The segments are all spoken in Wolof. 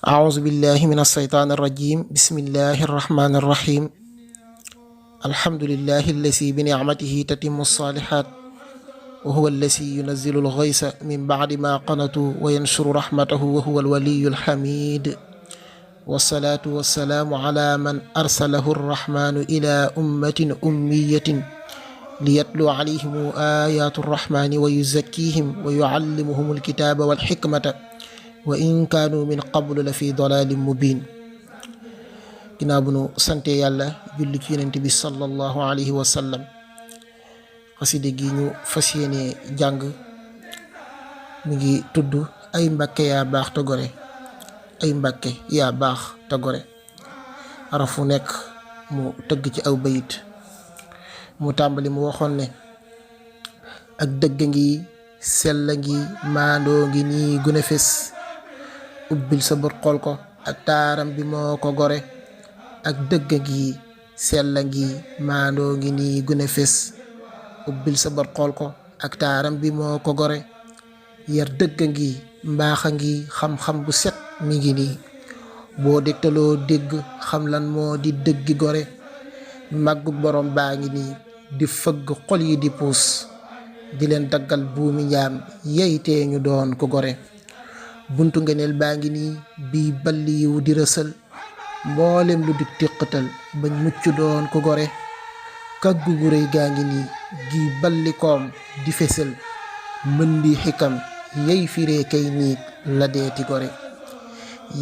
أعوذ بالله من الشيطان الرجيم بسم الله الرحمن الرحيم الحمد لله الذي بنعمته تتم الصالحات وهو الذي ينزل الغيث من بعد ما قنطوا وينشر رحمته وهو الولي الحميد والصلاة والسلام على من أرسله الرحمن إلى أمة أمية ليتلو عليهم آيات الرحمن ويزكيهم ويعلمهم الكتاب والحكمة وإن كانوا من قبل لفي ضلال مبين. ginnaaw bu nu sante yàlla julli ci yonent bi sallallahu alayhi wa sallam xaside gi ñu fas yéene jàng mi ngi tudd ay mbàkke yaa baax te gore ay mbàkke yaa baax te gore arafu nekk mu tëgg ci aw bayit mu tàmbali mu waxoon ne ak dëgg ngi sell ngi maandoo ngi nii gune fes ubbil sa bët xool ko ak taaram bi moo ko gore ak dëgg ngi sell ngi maandoo ngi nii gune fes ubbil sa bët xool ko ak taaram bi moo ko gore yar dëgg ngi mbaaxa ngi xam-xam bu set mi ngi nii boo dégtaloo dégg xam lan moo di dëggi gore màggug borom baa ngi nii di fëgg xol yi di puus di leen daggal buumi njaam yeytee ñu doon ko gore buntu ngëneel baa ngi nii bii balli yiw di rësal mboolem lu di téqatal bañ mucc doon ko gore kàggu gu réy gaa ngi nii gi balli koom di fesal mën di xikam yey firee kay niig la deeti gore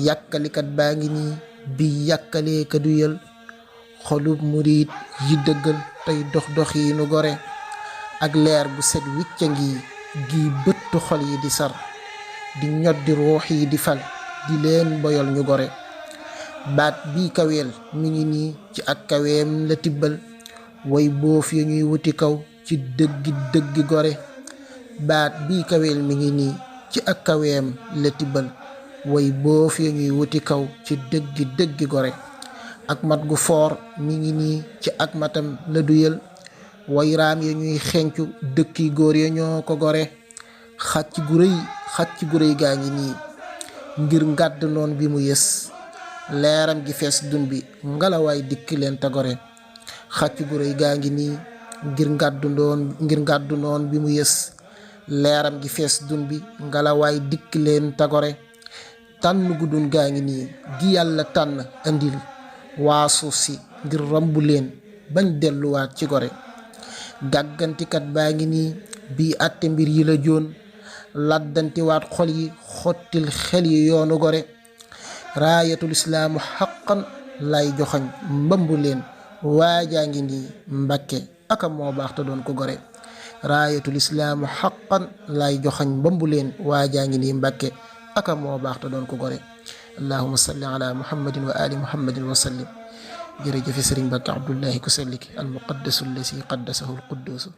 yàkkalikat baa ngi nii bi yàkkalee ka du yël xolub murit yi dëggal tey dox dox yi nu gore ak leer bu set wicca ngi gi bëttu xol yi di sar di ñoddi ruux yi di fal di leen boyal ñu gore baat bii kaweel mi ngi nii ci ak kaweem la tibbal way boof ya ñuy wuti kaw ci dëggi dëggi gore baat bii kaweel mi ngi nii ci ak kaweem la tibbal way boof ya ñuy wuti kaw ci dëggi dëggi gore ak mat gu foor mi ngi nii ci ak matam la duyal way raam ya ñuy xencu dëkki góor ya ñoo ko gore xàcc gu rëy gaa ngi nii ngir ngàdd noon bi mu yës leeram gi fees dun bi ngalawaay dikk leen te gore xàcc gu rëy gaa ngi nii ngir ngàddu noon bi mu yës leeram gi fees dun bi ngalawaay dikk leen te gore tànn gu dun gaa ngi nii gi yàlla tànn andil waa suuf si ngir rambu leen bañ delluwaat ci gore gàggantikat baa ngi nii bii àtte mbir yi la joon laddantiwaat xol yi xottil xel yi yoonu gore raayatul islaamu xaqan lay joxañ mbambu leen waajaa ngi nii mbàkke aka moo baax te doon ko gore raayatul islaamu xaqan lay joxañ mbambu leen waajaa ngi nii mbàkke aka moo baax te doon ko gore allahumma salli ala muhammadin wa ali muhammadin wa sallim jërëjëfe sëriñ Mbàkke Abdullahi ku selliki al muqaddasu allasi qaddasahu al quddusu